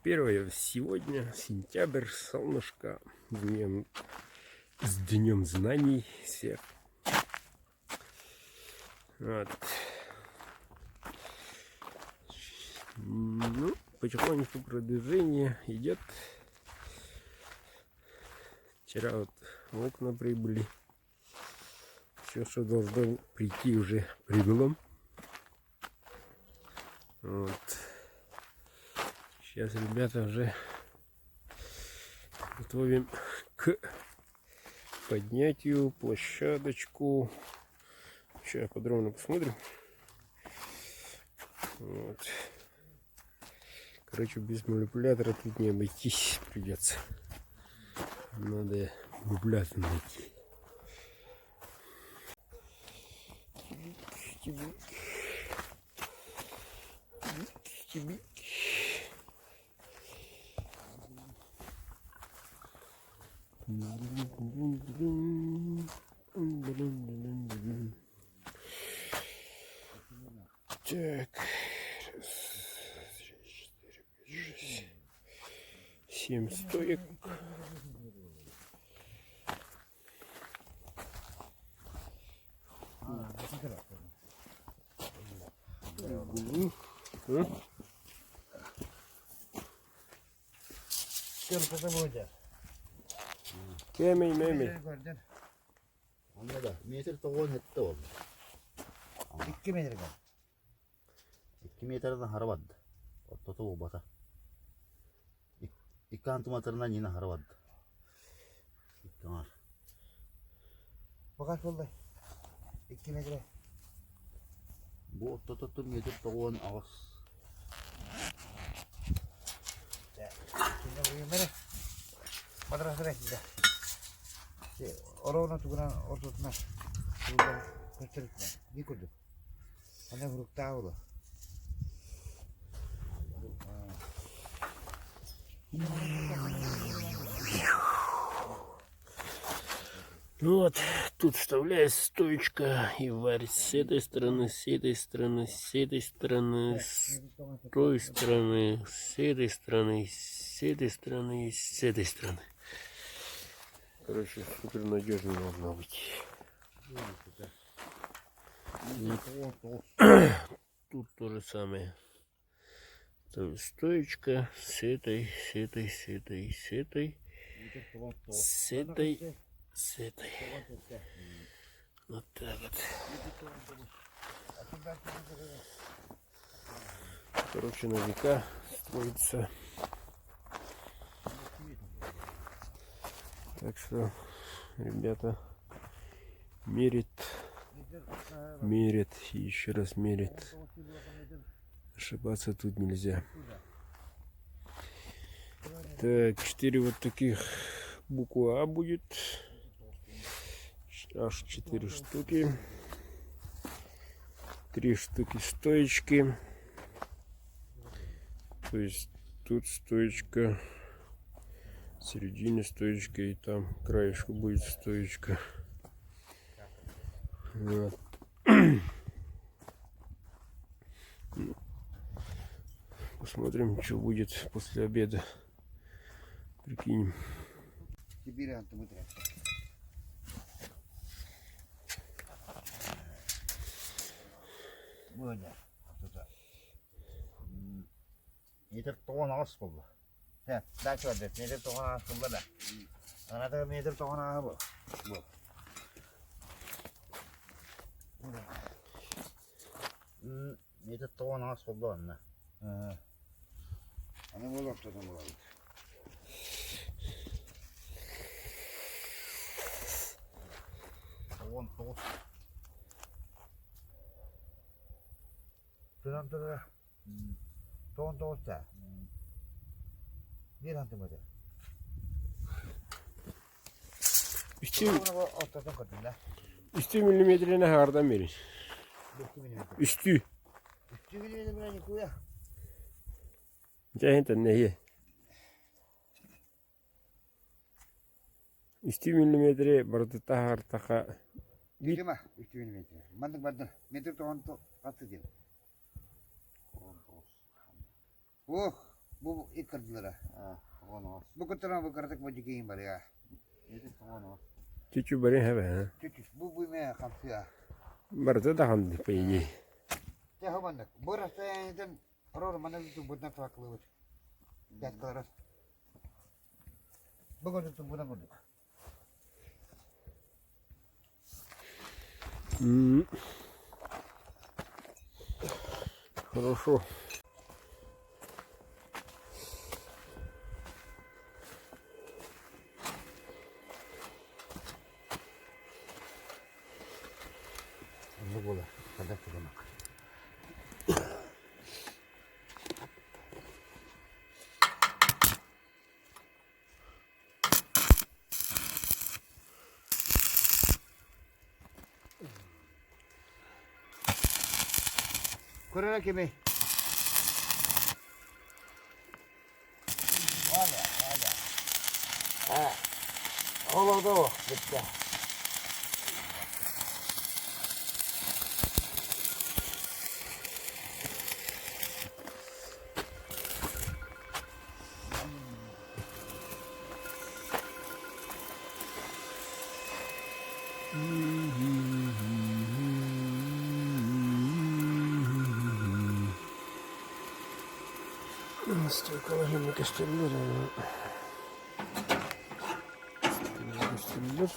21 сегодня, сентябрь, солнышко, днем, с днем знаний всех. Вот. Ну, потихонечку продвижение идет. Вчера вот окна прибыли. Все, что должно прийти, уже прибыло. Вот. Сейчас ребята уже готовим к поднятию площадочку. Сейчас подробно посмотрим. Вот. Короче, без манипулятора тут не обойтись придется. Надо манипулятор найти. Так, раз, три, четыре, пять, шесть, семь стоек. Кэмэй мэмэй. Онно да метр тоҕуон сэттэ буолла. 2 метрга. 2 метрынан хара барда. Ортото буолбата. Икки сантиметрынан нина хара барда. Икки аҥар. Бакас буолла. 2 метр. Бу ортототтон метр тоҕуон аҕыс. Ороона тугунан ортотунан көстөрүтүнэн бии курдук. Аны уруктаах буолуо. Ну вот, тут вставляется стоечка и варит с этой стороны, с этой стороны, с этой стороны, с той стороны, с этой стороны, с этой стороны и с этой стороны. Короче, супер надежно должно быть. Тут то же самое. То есть стоечка с этой, с этой, с этой, с этой, с этой, с этой. Вот так вот. Короче, на века строится. Так что, ребята, мерит, мерит и еще раз мерит. Ошибаться тут нельзя. Так, 4 вот таких буквы А будет. Аж 4 штуки. 3 штуки стоечки. То есть тут стоечка, в середине стоечка и там краешку будет стоечка. Вот. Посмотрим, что будет после обеда. Прикинем. Сибирь антиметр. Бу Метр тоҕон аҕыс буолла. Дача барда. Метр тоҕон аҕыс буолла да. Аната метр тоҕон аҕа бу. Бу. Метр тоҕон аҕыс буолла онно. Аны буолуох ортотун булабыт. Тоҕон тоҕус. Тунан турара. Тоҕон тоҕус да. Биир сантиметр. Үстүү, Ортотун көрдүм да. үстүү миллиметрine хагардан берин. 2 миллиметр. Үстүү. 3 миллиметр билэн никуя. Дьэ иһин нэһиэ. Үстүү миллиметри барытыта хаартаха биир Дима, 3 миллиметр. Маннык бардыр. Метр тоҕон хатты диэн. Тоҕон тоҕус. Ох. Бу иккардылара. Бу кытаран бу кыратык бу дьикиин барыа. Чуть-чуть бары хэбэ, а? Чуть-чуть. Бу бу мэ хамсыа. Барыта да хамды, по идее. Те хабаннык. Бу расстояниетын рор мана тубутна тваклыбыт. Пяткалара. Бу көрдүк тубутна курдук. Хорошо. Оннук буолар. Хадак кыдамак. Көрөрө кими? Валя, Валя. А, олоҕдо бүттэ. Стойка көстөллөр. Көстөллөр.